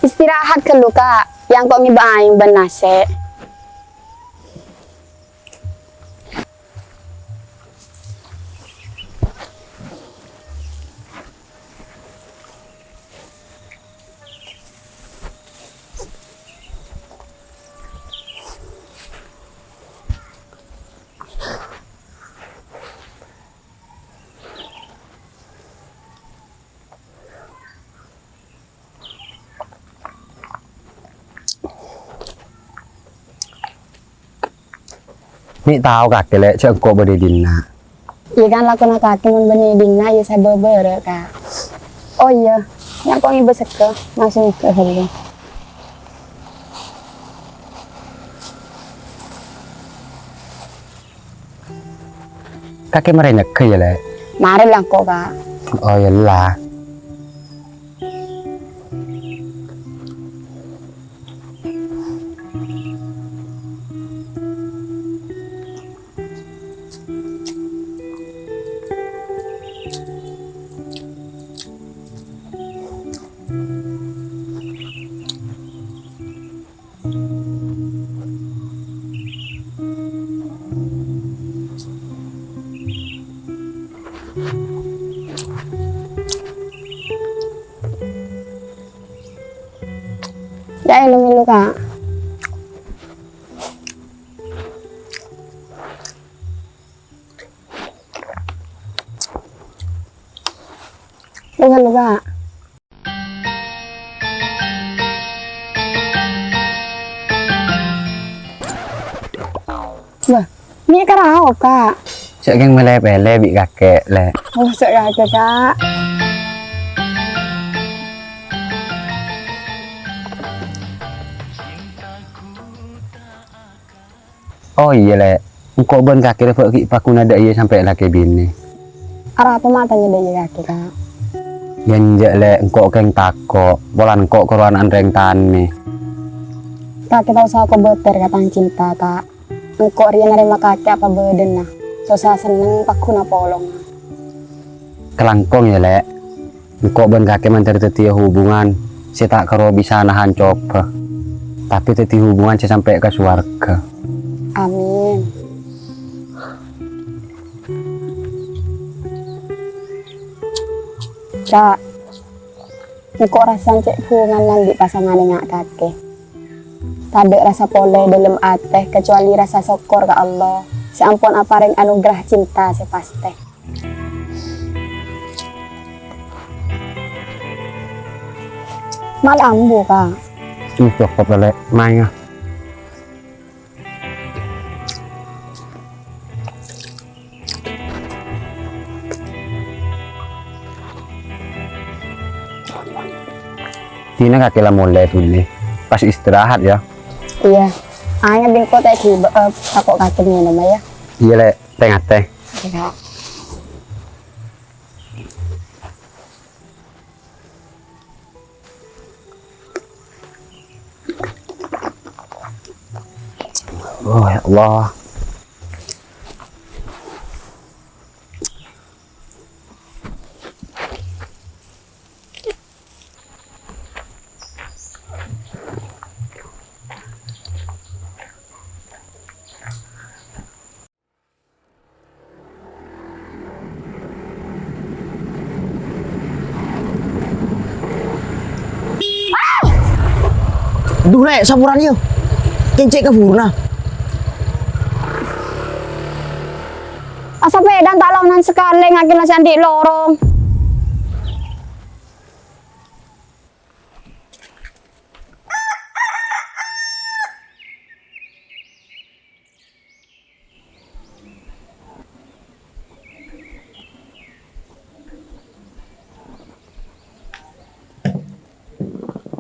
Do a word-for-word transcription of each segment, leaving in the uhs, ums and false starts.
Istirahat ghâllu, Ka'. Yâ engko' ngèbâ aèng bân nasè'. Mè' tao kakè, Lè', jâ' engko' bâdâ è dinna'. Iyâ, kan, lakona kakè mon bânnè è dinna', iyâ sabâ bârâ', Ka'. Oh, iyâ, yâ engko' ngèbâ sèngko', maksud ngèbâ ghâllu. Kakè marè nyèngghâ, yâ, Lè'? Marè la engko', Ka'. Oh, iyâ la. Yâ, ènom ghâllu, Ka'. Bukan, Pak. Wah, ini karaoke, Kak. Cek yang mele-pele bi' kakek, Lek. Oh, cek kakek, Kak. Oh iyâ, Lè'. Engko' bân kakè rèya bâ' ghi' paggun adâ' iyâ sampè' lakè binè. Arapa ma' tanya dâ' iyâ kakè, Kak? Yâ enjâ', Lè', engko' kèng tako', polana engko' karo ana'na rèng tanè. Kakè ta' osa kobâtèr ka tang cinta, Kak. Engko' rèya narèma kakè apa bâdâna, sossa senneng paggun apolonga. Kalangkong yâ, Lè'. Engko' bân kakè mandhâr dhâddhiyâ hubungan sè ta' karo bisa nahan cobâ, tapè dhâddhi hubungan sè sampè' ka sowarghâ. Amin. Kak, engko' arassa cè' bhungana andi' pasangan è nga' kakè. Tadâ' rassa polè è dâlem atè, kacobâli rassa sokkor ka Allah sè ampon aparèng anugerah cinta sè pastè. Mal ambu, Kak. Wis cokop, Lè'. Maènga. Dina kakè la molè, Bun, nè. Pas istirahat, yâ. Iyâ. Aèng bengko ta' ghibâ, eh, tako' kakè ngènom, yâ. Iyâ, Lè'. Tè-ngatè. Iyâ, Kak. Oh, ya Allah. Dhu, Lè', saporana, yâ. Kèng cè' kabhuruna. Asapèdhân ta' laonan sakalè, ngakèna sè andi' lorong.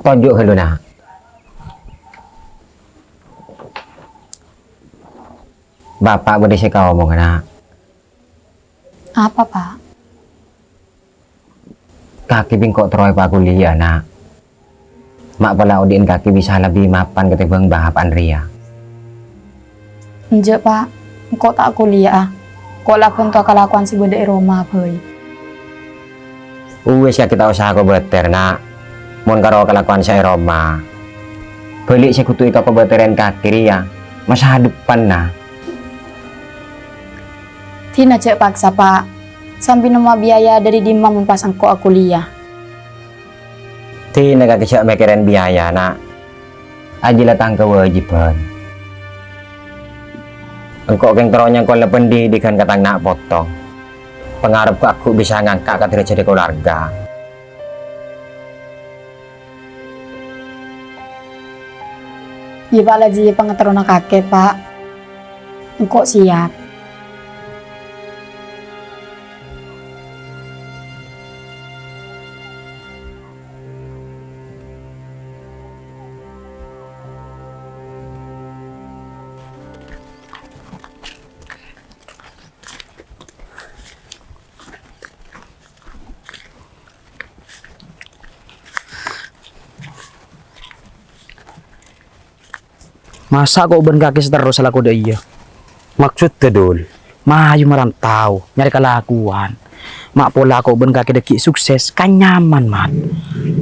Toju' ghâllu, Na'. Bapa' bâdâ sè èkaomonga, Na'. Apa, Pa'? Kakè bi' engko' terro èpakuliya'a, Na'. Ma' pola odi'na kakè bisa lebbi mapan katèmbhâng bapa'na rèya. Enjâ', Pa'. Engko' ta' kuliya'a. Engko' la bhânto kalakowan sè bâdâ è roma bhâi. Uwis, kakè ta' osa kobâtèr, Na'. Mon karo kalakowan sè è roma, bâli' sè kodhu èkakobâtèrè kakè rèya masa depanna. Dina jhâ' paksa, Pa'. Sambi nemmowa biaya dâri dimma mon pas engko' akuliyah? Dina kakè jhâ' mèkkèrè biaya, Na'. Ajiyâ la tang kawâjibhân. Engko' kèng terro nyangkola pendidikan ka tang na' poto. Pangarepku ghu' bisa ngangka' ka dârâjhâddhâ kalowarga. Iyâ, Pa', la jiyâ pangaterrona kakè, Pa'. Engko' siap. Masa' ko' bân kakè sè terro sè alako dâ' iyâ? Maksodda, Dul? Mayu marantau, nyarè kalakowan. Ma' pola ko' bân kakè dâggi' sukses, kan nyaman, Mat.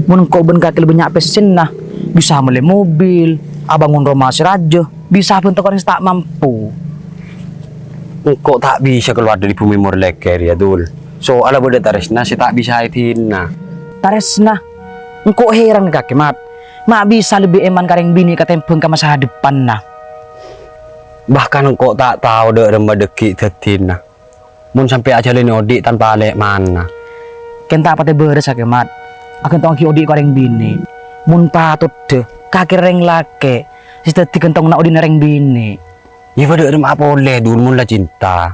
Mon ko' bân kakè la bânnya' pèssèna, bisa mellè mobil, abângon roma sè rajâ, bisa bhânto ka orèng sè ta' mampu. Engko' ta' bisa kalowar dâri bhumè morlèkè rèya, Dul. Soalla bâdâ tarèsna sè ta' bisa èdina. Tarèsna? Engko' heran ka kakè, Mat. Ma' bisa lebbi èman ka rèng binè' katèmbhâng ka masa depanna. Bahkan engko' ta' tao dâ' remma dâggi' dâddhina. Mon sampè' ajhâlânè odi' tanpa alè' mana. Kèng ta' patè bârâs, Mat. Aghântongaghi odi' ka orèng binè'. Mon patoddhâ, kakè rèng lakè' sè dâddhi ghântongna odi'na rèng binè'. Iyâ, bâdâ remma polè, Dul, mon la cinta.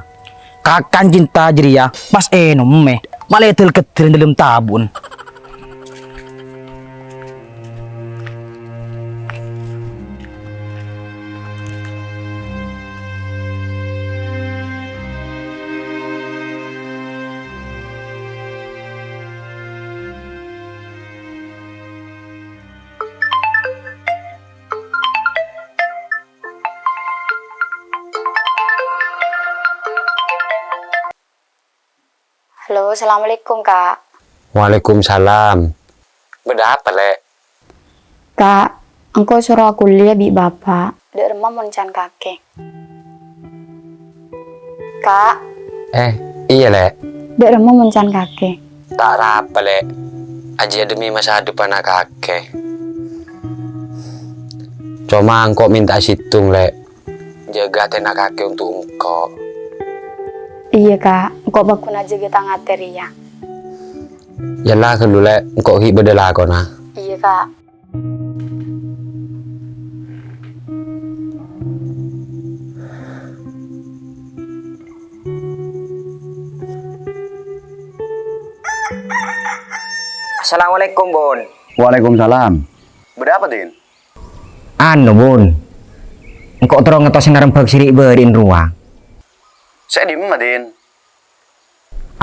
Kakan cinta jârèya pas ènommè, malè dâl-ghedâl è dâlem tabu'en. Halo, assalamualaikum, Kak. Waalaikumsalam. Bâdâ apa, Lè'? Kak, engko' soro akuliyah bi' Bapa'. Dâ' remma mon can kakè? Kak. Eh, iyâ, Lè'. Dâ' remma mon can kakè? Ta' arapa, Lè'. Ajiyâ demi masa depanna kakè. Coma engko' mènta'a sèttong, Lè'. Jâgâ atèna kakè onto' engko'. Iyâ, Kak. Engko' pagghun ajâgâ tang atè rèya. Yâ la, ghâllu, Lè'. Engko' ghi' bâdâ lakona. Iyâ, Kak. Assalamualaikum, Bun. Waalaikumsalam. Bâdâ apa, Din? Anu, Bun. Engko' terro ngettos narembhâk sè ri'-bâri'en rowa. Sè dimma, Din?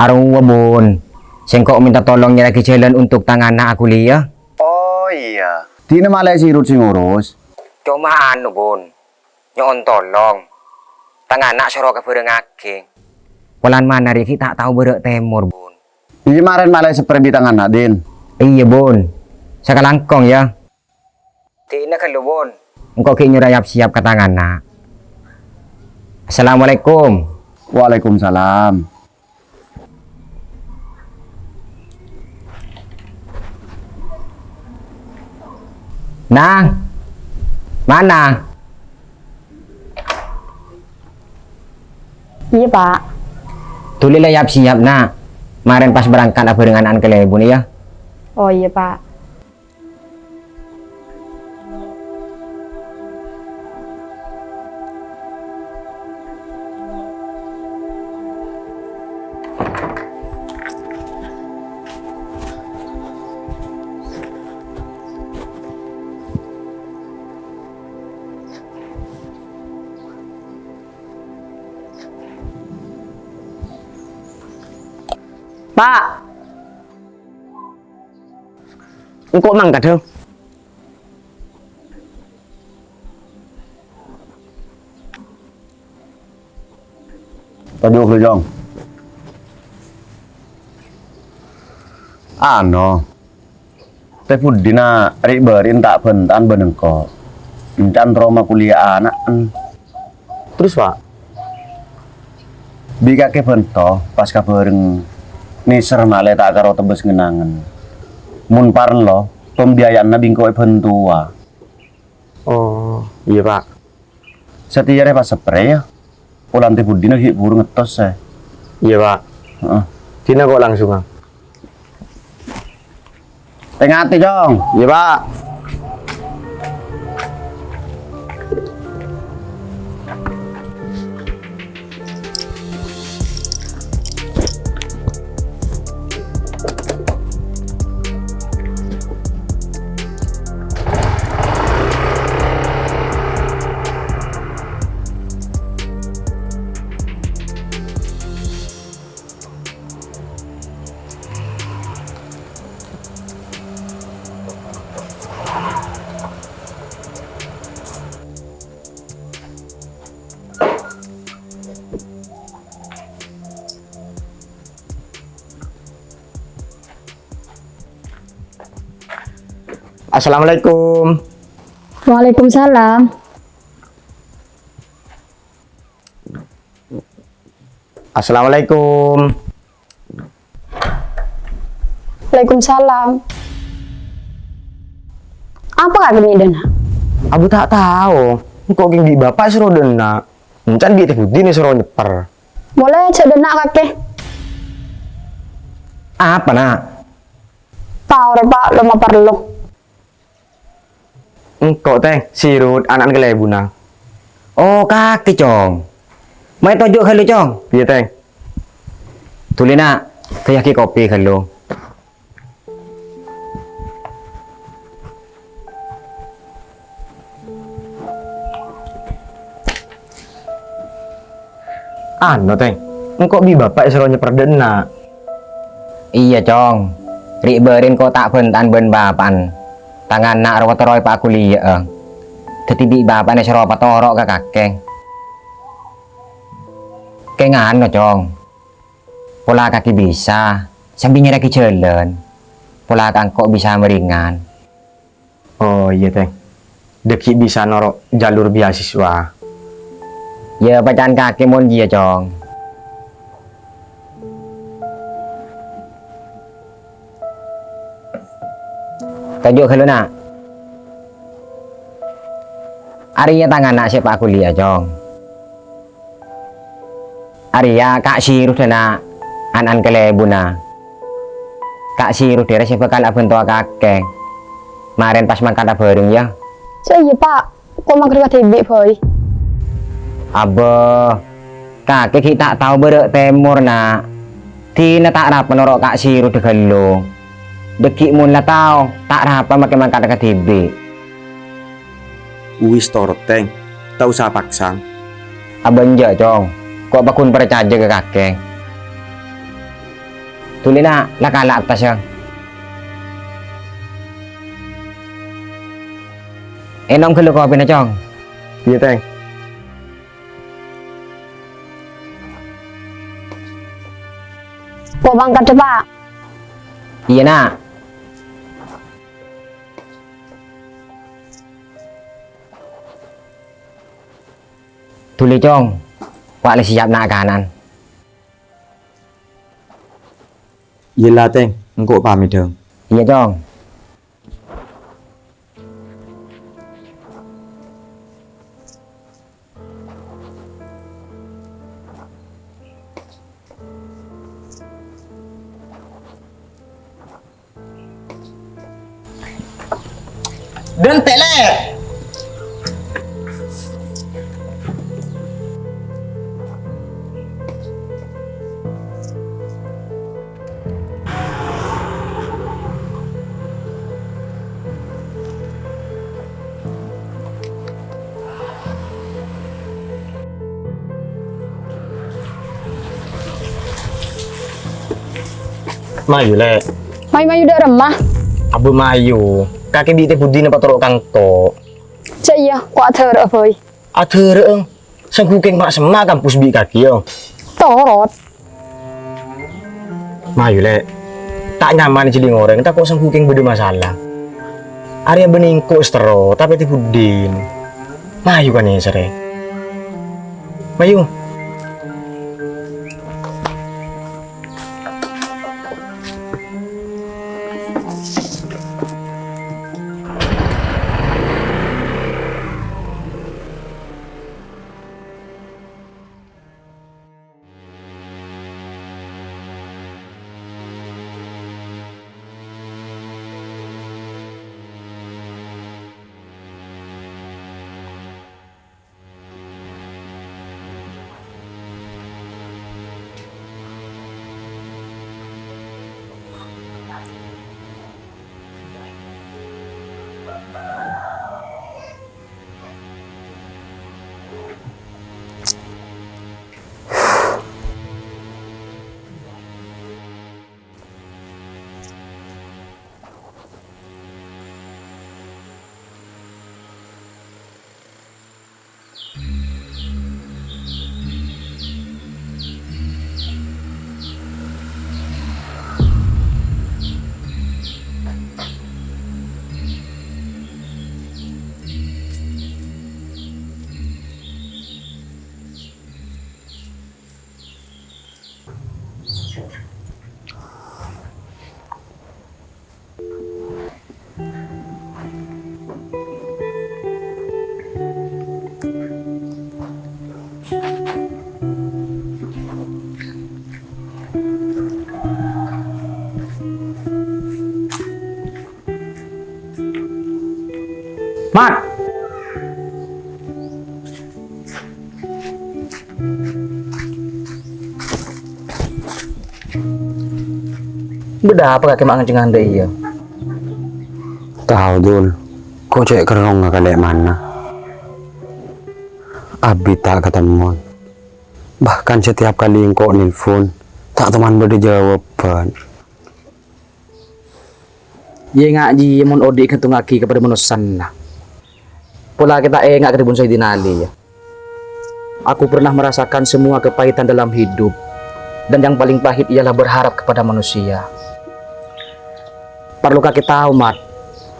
Arowa, Bun. Sèngko' mènta tolong nyarèaghi jhâlân untuk tang ana' akuliyah. Oh, iyâ. Dinah malè si Rut sè ngurus. Coma anu, Bun. Nyo'on tolong. Tang ana' soro kabhârengngaghi. Polana rèya ghi' ta' tao bârâ' tèmor, Bun. Iyâ, marèn malè saprè bi' tang ana', Din. Iyâ, Bun. Sakalangkong, yâ. Dinah ghâllu, Bun. Engko' ghi' nyoro yap-siyap ka tang ana'. Assalamualaikum. Waalaikumsalam. Nang, mana? Iyâ, Pa'. Dhuli la yap-siyap, Na'. Marèn pas berangkat abhâreng ana'na ka Lèbun, yâ. Oh, iyâ, Pa'. Pa'. Engko' mangkat, Dong. Toju' ghâllu, Jong. Ano, Tè buddina rè'-bâri'na ta' bhânta'an bân engko'. Ènca'na terro makuliya'a ana'na. Terros, Pa'? Bi' kakè bhânto pas kabhâreng nèser malè ta' karo tebbhâs ngenangan. Mon parlo, pembiayaanna bi' engko' èbhântowa. Oh, iyâ, Pa'. Satèya rè pas spray, yâ. Polana tè buddina ghi' buru ngettos, è. Iyâ, Pa'. Heeh. Dina kok langsunga. Tè-ngatè, Cong. Iyâ, Pa'. Assalamualaikum. Waalaikumsalam. Assalamualaikum. Waalaikumsalam. Apa kakè bi' dâ' enna'? Abu ta' tao. Engko' kèng bi' bapa' èsoro dâ' enna'. Ènca'na bi' tè buddina èsoro nyèpper. Molè jhâ' dâ' enna' kakè. Apa, Na'? Tao rè, Pa', lo maparlo. Engko', Tèng, Sirut, ana'na kalèbunna. Oh, kakè, Cong. Mayu toju' ghâllu, Cong. Iyâ, Tèng. Dhuli, Na', ghâbâyaghi kopi ghâllu. Anu, Tèng, engko' bi' bapa' èsoro nyèpper dâ' enna'. Iyâ, Cong. Rè'-bâri'na ko' ta' bhânta'an bân bapa'na. Tang ana' rowa terro èpakuliya'a. Dhâddhi bi' bapa'na èsoro patoro' ka kakè. Kèng anu, Cong. Pola kakè bisa, sambi nyarèaghi jhâlân. Pola ka engko' bisa marèngan. Oh, iyâ, Tèng. Dâgghi' bisa noro' jalur beasiswa. Yâ, paca'an kakè mon jiyâ, Cong. Toju' ghâllu, Na'. Arèya tang ana' sè èpakuliya'a, Cong. Arèya Ka' Sirut dâ' enna', ana'na kalèbunna. Ka' Sirut dâ' rèya sè bhâkal abhântowa kakè. Marèna pas mangkadhâ bhâreng, yâ. Jhâ' iyâ, Pa'. Ko' mangkadhâ kadhibi' bhâi. Abbâ, kakè ghi' ta' tao bârâ' tèmor, Na'. Dina ta' rapa noro' Ka' Sirut dâ' ghâllu. Dâgghi' mon la tao, ta' rapa makè mangkadhâ kadhibi'. Uwis torot, Tèng. Ta' osa paksa. Abâ enjâ', Cong. Ko' paggun parcajâ ka kakè. Dhuli, Na', la kala' attassa. Ènom ghâllu kopina, Cong. Iyâ, Tèng. Ko' mangkadhâ, Pa'. Iyâ, Na'. Dhuli, Cong. Wa' la siyap na'-kana'an. Iyâ la, Tèng. Engko' pamèt, Dâng. Iyâ, Cong. Dântè', Lè'! Mayu, Lè'. Mayu-mayu dâ' remma. Abbâ mayu. Kakè bi' tè buddina patoro' ka engko'. Jhâ' iyâ, ko' adhârâ'â bhâi. Adhârâ'â? Sènggu kèng ma'-semma' kampus bi' kakè, yâ. Torot. Mayu, Lè'. Ta' nyaman jhâlling orèng, tako' sènggu kèng bâdâ masalah. Arèya bânnè engko' sè terro, tapè tè bhuddhin. Mayu ka nèserrè. Mayu. Mat! Bâdâ apa kakè ma' ngèncèng andâ' iyâ? Tao, Dul. Ko' cè' kerrongnga kalè'manna. Abit ta' katemmon. Bahkan setiap kali engko' nelpon, ta' toman bâdâ jawaban. Yâ, nga' jiyâ mon odi' èghântongngaghi ka padâ manossana. Pola kita enga' ka dhâbuna Sayyidina Ali, yâ. Aku pernah merasakan semua kepahitan dalam hidup, dan yang paling pahit ialah berharap kepada manusia. Parlo kakè tao, Mat,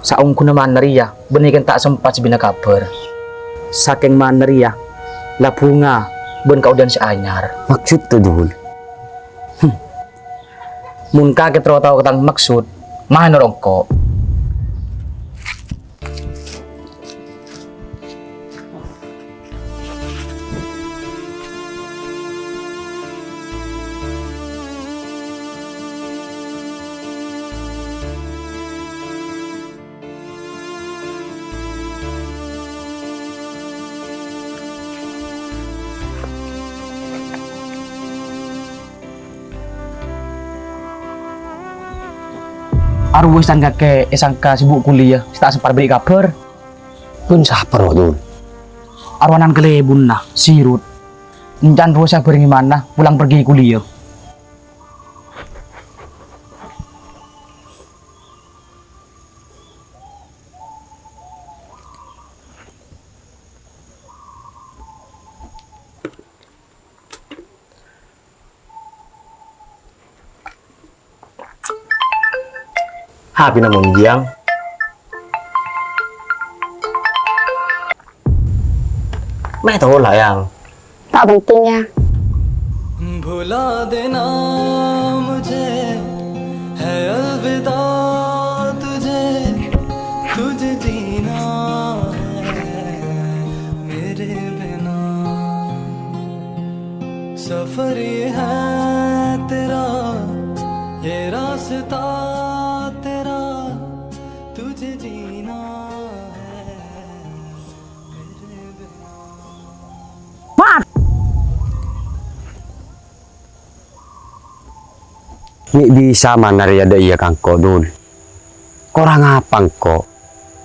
saongghuna Mana rèya bânnè kèng ta' sempat sè bina kabhâr. Sakèng Mana rèya la bhunga bân kaodi'ân sè anyar. Maksud to, Dul? Hmm. Mon kakè terro tao ka tang maksud, maèn rongko'. Arowa sè can kakè èsangka sibuk kuliah, sè ta' sempat bâri' kabhâr. Bân sapa rowa, Dul? Arowa nan kalèbunna, Sirut. Èncan rowa sè abhârengngè Mana pulang pergi kuliah. Hapèna monjhâng. Mè' tola, Yang. Ta' penting, ya. भुला देना मुझे, है अलविदा तुझे, तुझे जीना है मेरे बिना। सफर ये है तेरा, ये रास्ता तेरा, तुझे जीना है मेरे बिना। Mat! Mè' bisa Mana rèya dâ' iyâ ka engko', Dul. Korang apa engko'?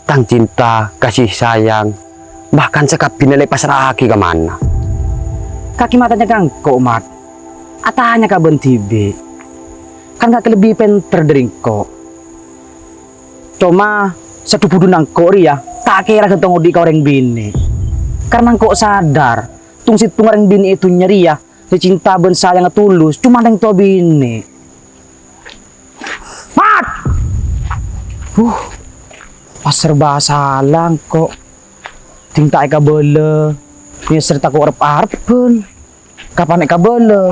Tang cinta, kasih sayang, bahkan sakabbhiyânna la èpassra'aghi ka Mana. Kakè ma' atanya ka engko', Mat. Atanya ka bâ'na dhibi'. Kan kakè lebbi pènter dâri engko'. Coma, sè dhu-budhuna engko' rèya ta' kèra ghântong odi' ka orèng binè'. Karna engko' sadar, tong-settong orèng binè' è dhunnya rèya sè cinta bân sayangnga tulus coma rèng towa binè'. Mat! Huh. Pas serba salah engko'. Ding ta' èkabâlâ, nèser tako' rep-arebbhân. Kapan èkabâlâ,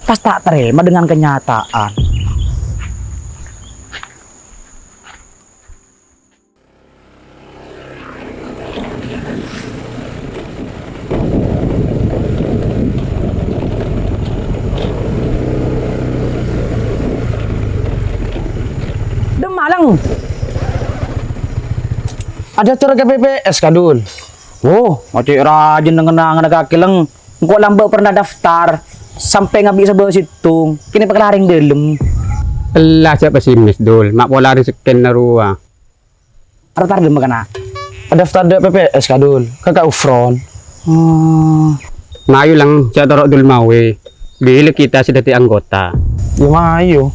pas ta' tarèma dengan kenyataan. Dâ' malèng. Adâ acara K P P S, Ka Dul. Oh, ma' cè' rajâ neng-ennengnganna kakè, Lèng. Engko' lambâ' pernah daftar, sampè' ngabi' sabâ' sèttong. Kènè' pakalare dâlem. Ella, jhâ' pesimis, Dul. Ma' pola rejekkèna rowa. Arep tardhâ mangkana? Adaftar dâ' P P S, Ka Dul. Ka Kak Ufron. Hmm. Mayu, Lèng, jhâ' toro' Dul Mawi. Bilâ kita sè dhâddhi anggota. Ya, mayu.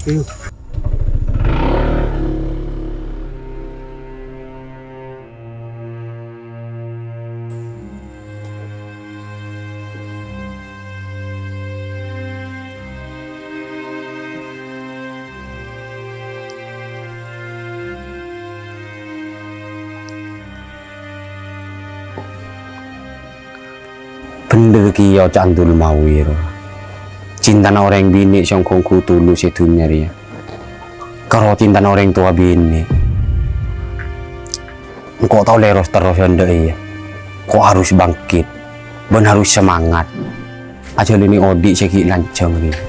Bhender kèya oca'na Dul Mawi, ro. Cintana orèng binè' sè ongghu-ongghu tulus è dhunnya rèya. Karo cintana orèng towa binè'. Engko' tao lèros terros endâ' iyâ. Engko' harus bangkit, bân harus semangat. Ajhâlânè odi' sè ghi' lanjhâng rèya.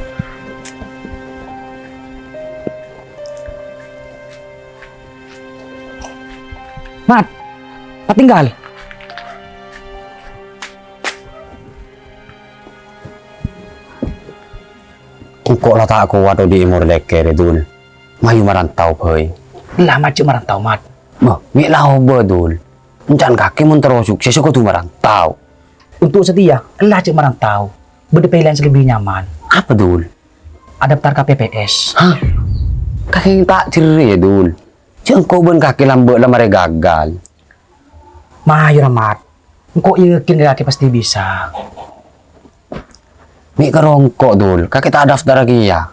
Mat, patinggal. Engko' la ta' kowat odi' è mor lèkèrè, Dul. Mayu marantau bhâi. Ella, ma' jhâ' marantau, Mat. Bâh, mè' la obâ, Dul. Ènca'na kakè mon terro sukses kodhu marantau. Untuk satèya, ella jhâ' marantau. Bâdâ pèlèyan sè lebbi nyaman. Apa, Dul? Adaftar ka P P S. Hah? Kakè ta' jherrè, ya, Dul. Jhâ' engko' bân kakè lambâ' la marè gagal. Mayu ra, Mat. Engko' yakin kakè pastè bisa. Mè' karo engko', Dul, kakè ta' adaftar kèya.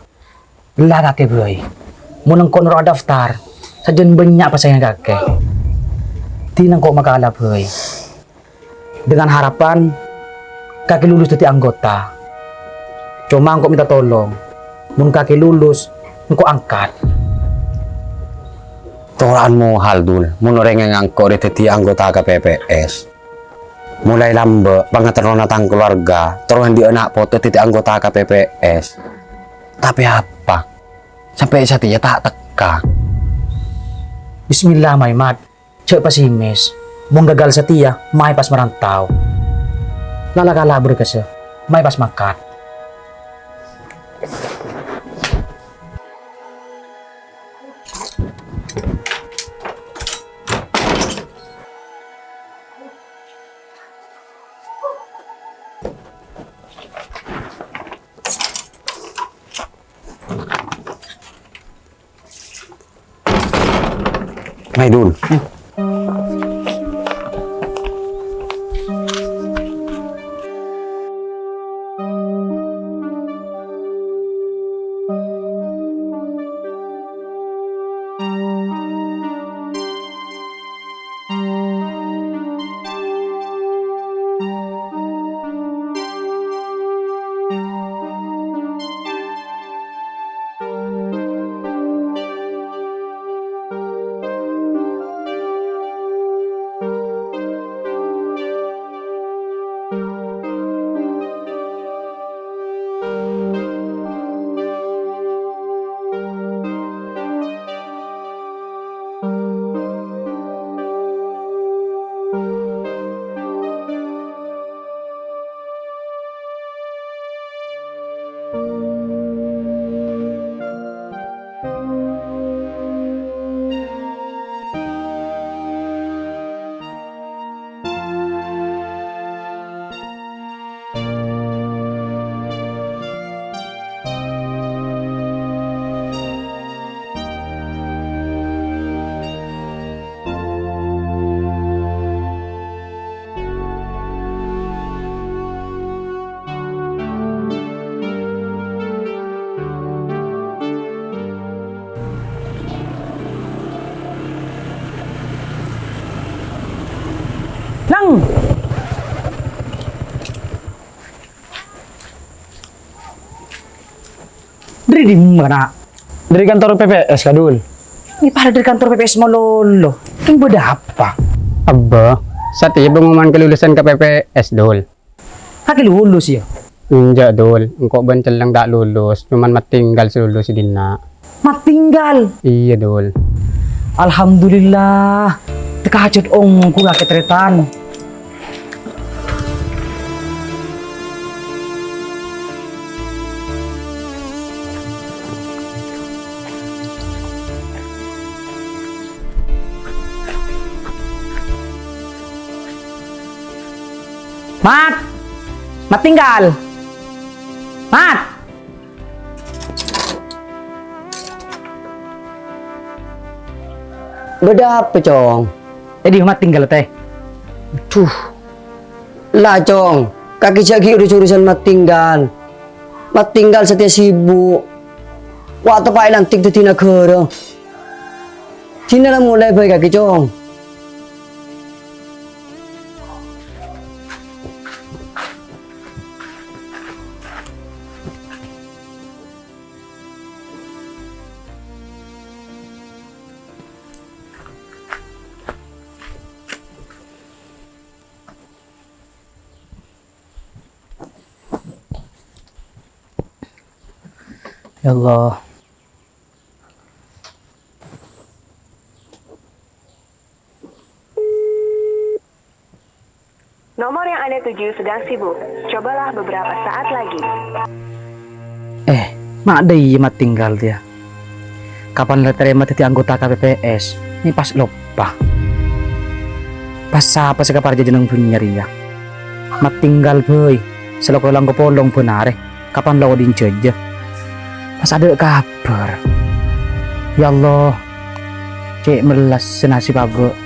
Ella kakè bhâi. Mon engko' noro' adaftar, sajân bânnya' pasaèngnga kakè. Dina engko' makala bhâi. Dengan harapan kakè lulus dhâddhi anggota. Coma engko' mènta tolong, mon kakè lulus, engko' angkat. Tora'an mohal, Dul, mon orèng ngangko' rè dhâddhi anggota K P P S. Molaè lambâ', pangaterrona tang kalowarga, terro andi' ana' poto dhâddhi anggota K P P S. Tapè apa? Sampè' satèya ta' tekka. Bismillah, mayu, Mat. Jhâ' pesimis. Mon gagal satèya, mayu pas marantau. Lala kala berkasa, mayu pas mangkat. Mayu, Dul. Dimma, Na'? Dâri kantor P P S, Ka Dul. Ini pada dâri kantor P P S malolo. Kan bâdâ apa? Abbâ, satèya pengumuman kelulusan ka P P S, Dul. Kakè lulus, ya? Enjâ', Dul. Engko' bân celleng ta' lulus, coma Mattinggal sè lulus è dinna'. Mattinggal? Iyâ, Dul. Alhamdulillah. Tekajut ongghu kakè tarètan. Mat! Mattinggal! Mat! Bâdâ apa, Cong? Tadi Mattinggal, tèh. Duh. La, Cong, kakè jhâ' ghi' urus-urusan Mattinggal. Mattinggal satèya sibuk. Wa' teppa'è lantik dâddhi naghârâ. Dinah la molaè bhâi kakè, Cong. Ya Allah. Nomor yang Anda tuju sedang sibuk. Cobalah beberapa saat lagi. Eh, ma' dâ' iyâ Mattinggal, tèya. Kapan la tarèma dâddhi anggota K P P S? Nè' pas loppa. Pas sapa sè kaparjâjâ neng dhunnya rèya? Mattinggal bhâi, sè la kolangko polong bân arè. Kapan la odi' jâjâ? Pas adâ' kabhâr. Ya Allah, cè' mellas sè nasib abâ'.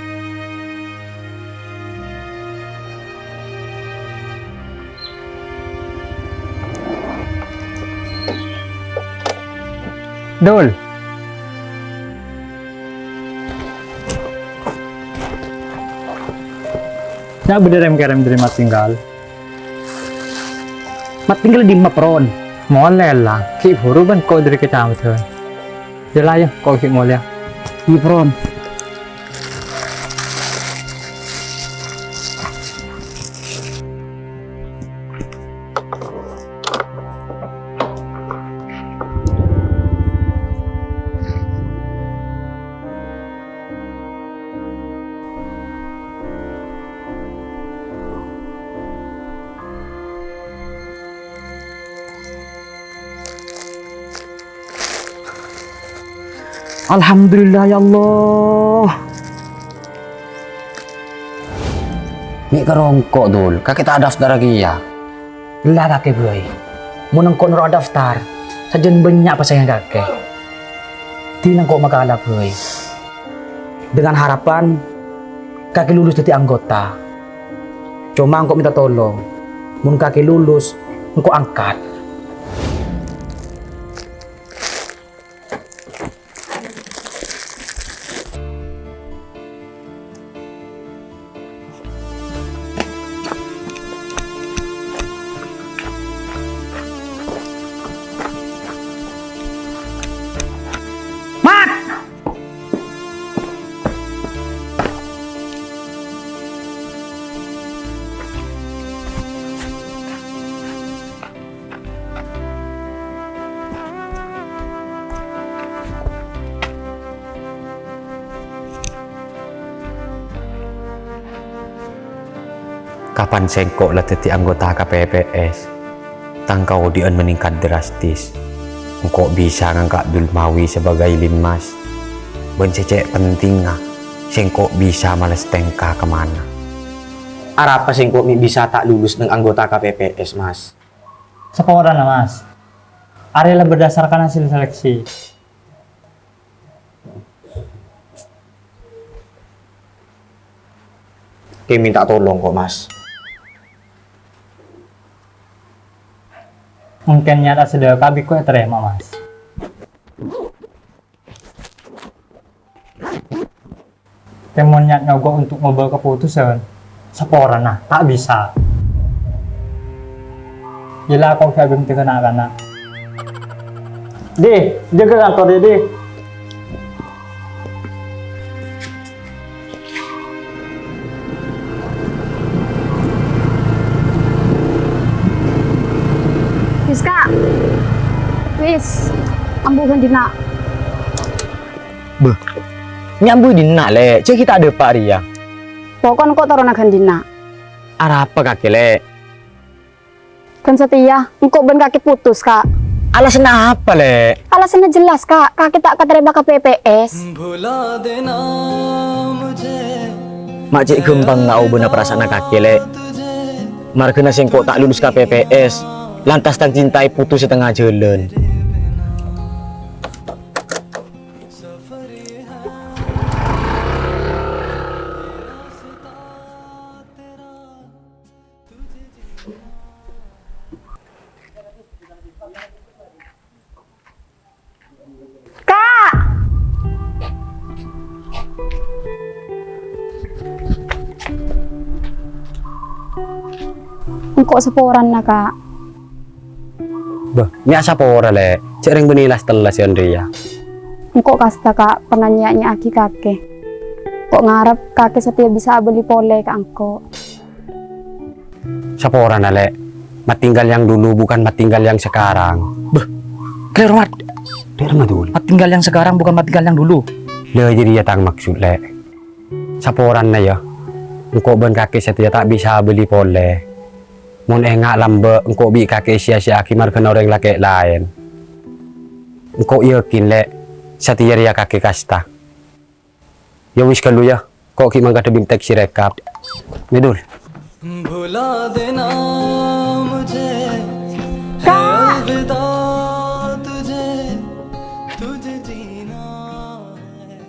Dul. Nya' bâdâ rèm-kèrèm dâri Mattinggal. Mattinggal dimma, Pron? Molè la, ghi' bhuru bân ko' dâri kacamatan. Yâ la, yâ, ko' ghi' molèya. Iyâ, Pron. Alhamdulillah, ya Allah. Mè' karo engko', Dul, kakè ta' daftar kèya. Ella kakè bhâi. Mon engko' noro' daftar, sajân bânnya' pasaèngan kakè. Dinah engko' makala bhâi. Dengan harapan kakè lulus dâddhi anggota. Coma engko' mènta tolong, mon kakè lulus, engko' angkat. Mat! Kapan sèngko' la dâddhi anggota K P P S, tang kaodi'ân meningkat drastis. Engko' bisa ngangka' Dulmawi sabâgâi linmas. Bân sè cè' pentingnga, sèngko' bisa males tèngka ka mana. Arapa sèngko' mè' bisa ta' lulus neng anggota K P P S, Mas? Saporana, Mas. Arèya la berdasarkan hasil seleksi. Kè mènta tolong ko', Mas. Mungkin nyata sudah kabik ko' ètarèma, Mas. Kèmon nyat nyogo' untuk ngobâ kapotosan, saporana, ta' bisa. Gila ko' ghi' abhânta na'-kana'. Di, jâgâ kantor yâ, Di. Wis, Ka'. Wis, ambu ghândhina'. Bâh, nyambu dinna', Lè'? Jâ' ghi' ta' dâpa' rèya. Pokokna engko' torona ghândhina'. Arapa kakè, Lè'? Ghân satèya, engko' bân kakè putus, Ka'. Alasanna apa, Lè'? Alasanna jelas, Ka'. Kakè ta' katarèma ka P P S. Ma' cè' ghâmpangnga obâna parasaanna kakè, Lè'. Marghâna sèngko' ta' lulus ka P P S, lantas tang cinta èputus è tengnga jhâlân. Ka'! Engko' saporana, Ka'. Bâh, mè' asapora, Lè'. Cè' rèng bânnè las-tellas yâ, Andria. Engko' kasta, Ka', pernah nyè'-nyè'aghi kakè. Engko' ngarep kakè satèya bisa abâli polè ka engko'. Saporana, Lè'. Matinggal yang dulu bukan matinggal yang sekarang. Bâh, kalèro, Mat. Dâ'ramma dulu. Matinggal yang sekarang bukan matinggal yang dulu. Lha, jârèya tang maksud, Lè'. Saporana, yâ. Engko' bân kakè satèya ta' bisa abâli polè. Mon enga' lambâ', engko' bi' kakè èsèya-sèya'aghi marghâna orèng lakè' laèn. Engko' yakin, Lè', satèya rèya kakè kasta. Yâ wis ghâllu, yâ. Ko' ghi' mangkadhâ bintèk si rekap. Medul. भुला देना मुझे, है अलविदा तुझे, तुझे जीना है।